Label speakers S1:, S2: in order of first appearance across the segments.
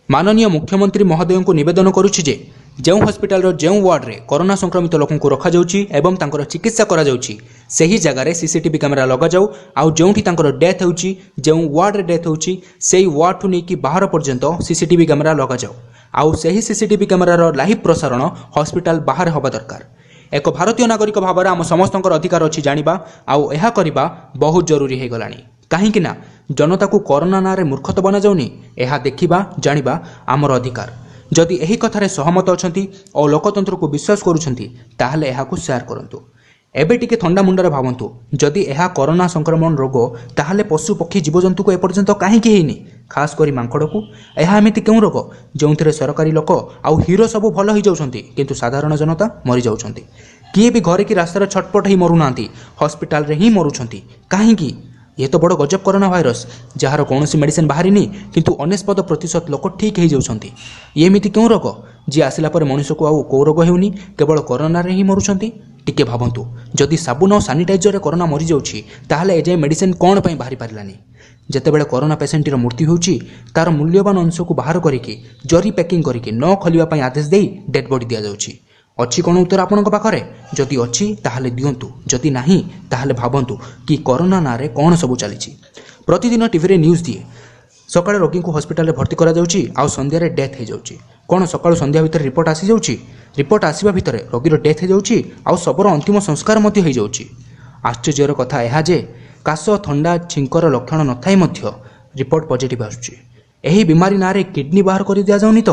S1: ମାନନୀୟ ମୁଖ୍ୟମନ୍ତ୍ରୀ ମହୋଦୟଙ୍କୁ ନିବେଦନ କରୁଛି ଯେ ଯେଉଁ ହସ୍ପିଟାଲର ଯେଉଁ ୱାର୍ଡରେ କରୋନା ସଂକ୍ରମିତ ଲୋକଙ୍କୁ ରଖାଯାଉଛି ଏବଂ ତାଙ୍କର ଚିକିତ୍ସା କରାଯାଉଛି, ସେହି ଜାଗାରେ ସିସିଟିଭି କ୍ୟାମେରା ଲଗାଯାଉ। ଆଉ ଯେଉଁଠି ତାଙ୍କର ଡେଥ୍ ହେଉଛି, ଯେଉଁ ୱାର୍ଡରେ ଡେଥ୍ ହେଉଛି, ସେଇ ୱାର୍ଡଠୁ ନେଇକି ବାହାର ପର୍ଯ୍ୟନ୍ତ ସିସିଟିଭି କ୍ୟାମେରା ଲଗାଯାଉ। ଆଉ ସେହି ସିସିଟିଭି କ୍ୟାମେରାର ଲାଇଭ୍ ପ୍ରସାରଣ ହସ୍ପିଟାଲ ବାହାରେ ହେବା ଦରକାର। ଏକ ଭାରତୀୟ ନାଗରିକ ଭାବରେ ଆମ ସମସ୍ତଙ୍କର ଅଧିକାର ଅଛି ଜାଣିବା, ଆଉ ଏହା କରିବା ବହୁତ ଜରୁରୀ ହୋଇଗଲାଣି। କାହିଁକି ନା ଜନତାକୁ କରୋନା ନାଁରେ ମୂର୍ଖ ତ ବନାଯାଉନି? ଏହା ଦେଖିବା ଜାଣିବା ଆମର ଅଧିକାର। ଯଦି ଏହି କଥାରେ ସହମତ ଅଛନ୍ତି ଓ ଲୋକତନ୍ତ୍ରକୁ ବିଶ୍ୱାସ କରୁଛନ୍ତି, ତାହେଲେ ଏହାକୁ ସେୟାର କରନ୍ତୁ। ଏବେ ଟିକେ ଥଣ୍ଡା ମୁଣ୍ଡରେ ଭାବନ୍ତୁ, ଯଦି ଏହା କରୋନା ସଂକ୍ରମଣ ରୋଗ, ତାହେଲେ ପଶୁ ପକ୍ଷୀ ଜୀବଜନ୍ତୁକୁ ଏପର୍ଯ୍ୟନ୍ତ କାହିଁକି ହେଇନି, ଖାସ୍ କରି ମାଙ୍କଡ଼କୁ? ଏହା ଏମିତି କେଉଁ ରୋଗ ଯେଉଁଥିରେ ସରକାରୀ ଲୋକ ଆଉ ହିରୋ ସବୁ ଭଲ ହେଇଯାଉଛନ୍ତି, କିନ୍ତୁ ସାଧାରଣ ଜନତା ମରିଯାଉଛନ୍ତି? କିଏ ବି ଘରେ କି ରାସ୍ତାରେ ଛଟପଟ ହେଇ ମରୁନାହାନ୍ତି, ହସ୍ପିଟାଲରେ ହିଁ ମରୁଛନ୍ତି। କାହିଁକି? ଇଏ ତ ବଡ଼ ଗଜବ କରୋନା ଭାଇରସ୍, ଯାହାର କୌଣସି ମେଡ଼ିସିନ ବାହାରିନି, କିନ୍ତୁ 99% ଲୋକ ଠିକ୍ ହେଇଯାଉଛନ୍ତି। ଇଏ ଏମିତି କେଉଁ ରୋଗ ଯିଏ ଆସିଲା ପରେ ମଣିଷକୁ ଆଉ କେଉଁ ରୋଗ ହେଉନି, କେବଳ କରୋନାରେ ହିଁ ମରୁଛନ୍ତି? ଟିକେ ଭାବନ୍ତୁ, ଯଦି ସାବୁନ ଆଉ ସାନିଟାଇଜରରେ କରୋନା ମରିଯାଉଛି, ତାହେଲେ ଏଯାଏଁ ମେଡ଼ିସିନ କ'ଣ ପାଇଁ ବାହାରି ପାରିଲାନି? ଯେତେବେଳେ କରୋନା ପେସେଣ୍ଟଟିର ମୃତ୍ୟୁ ହେଉଛି, ତା'ର ମୂଲ୍ୟବାନ ଅଂଶକୁ ବାହାର କରିକି ଜରି ପ୍ୟାକିଂ କରିକି ନ ଖୋଲିବା ପାଇଁ ଆଦେଶ ଦେଇ ଡେଡ୍ ବଡି ଦିଆଯାଉଛି। ଅଛି କ'ଣ ଉତ୍ତର ଆପଣଙ୍କ ପାଖରେ? ଯଦି ଅଛି ତାହେଲେ ଦିଅନ୍ତୁ, ଯଦି ନାହିଁ ତାହେଲେ ଭାବନ୍ତୁ କି କରୋନା ନାଁରେ କ'ଣ ସବୁ ଚାଲିଛି। ପ୍ରତିଦିନ ଟିଭିରେ ନ୍ୟୁଜ୍ ଦିଏ, ସକାଳେ ରୋଗୀଙ୍କୁ ହସ୍ପିଟାଲରେ ଭର୍ତ୍ତି କରାଯାଉଛି ଆଉ ସନ୍ଧ୍ୟାରେ ଡେଥ୍ ହେଇଯାଉଛି। କ'ଣ ସକାଳୁ ସନ୍ଧ୍ୟା ଭିତରେ ରିପୋର୍ଟ ଆସିଯାଉଛି? ରିପୋର୍ଟ ଆସିବା ଭିତରେ ରୋଗୀର ଡେଥ୍ ହେଇଯାଉଛି ଆଉ ଶବର ଅନ୍ତିମ ସଂସ୍କାର ମଧ୍ୟ ହେଇଯାଉଛି। ଆଶ୍ଚର୍ଯ୍ୟର କଥା ଏହା ଯେ କାଶ, ଥଣ୍ଡା, ଛିଙ୍କର ଲକ୍ଷଣ ନଥାଇ ମଧ୍ୟ ରିପୋର୍ଟ ପଜିଟିଭ୍ ଆସୁଛି। ଏହି ବିମାରୀ ନାଁରେ କିଡ଼ନୀ ବାହାର କରି ଦିଆଯାଉନି ତ?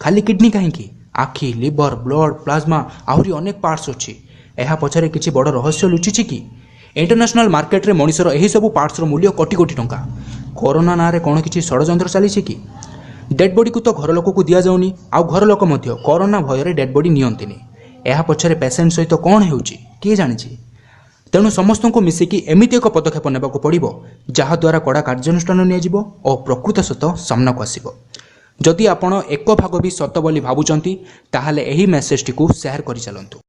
S1: ଖାଲି କିଡ଼ନୀ କାହିଁକି, ଆଖି, ଲିଭର, ବ୍ଲଡ଼, ପ୍ଲାଜମା, ଆହୁରି ଅନେକ ପାର୍ଟସ୍ ଅଛି। ଏହା ପଛରେ କିଛି ବଡ଼ ରହସ୍ୟ ଲୁଚିଛି କି? ଇଣ୍ଟରନ୍ୟାସନାଲ ମାର୍କେଟରେ ମଣିଷର ଏହିସବୁ ପାର୍ଟସର ମୂଲ୍ୟ କୋଟି କୋଟି ଟଙ୍କା। କରୋନା ନାଁରେ କ'ଣ କିଛି ଷଡ଼ଯନ୍ତ୍ର ଚାଲିଛି କି? ଡେଡ୍ ବଡ଼ିକୁ ତ ଘର ଲୋକକୁ ଦିଆଯାଉନି, ଆଉ ଘର ଲୋକ ମଧ୍ୟ କରୋନା ଭୟରେ ଡେଡ୍ ବଡ଼ି ନିଅନ୍ତିନି। ଏହା ପଛରେ ପେସେଣ୍ଟ ସହିତ କ'ଣ ହେଉଛି କିଏ ଜାଣିଛି? ତେଣୁ ସମସ୍ତଙ୍କୁ ମିଶିକି ଏମିତି ଏକ ପଦକ୍ଷେପ ନେବାକୁ ପଡ଼ିବ, ଯାହାଦ୍ୱାରା କଡ଼ା କାର୍ଯ୍ୟାନୁଷ୍ଠାନ ନିଆଯିବ ଓ ପ୍ରକୃତ ସତ ସାମ୍ନାକୁ ଆସିବ। ଯଦି ଆପଣ ଏକ ଭାଗ ବି ସତ ବୋଲି ଭାବୁଛନ୍ତି, ତାହେଲେ ଏହି ମେସେଜଟିକୁ ସେୟାର କରିଚାଲନ୍ତୁ।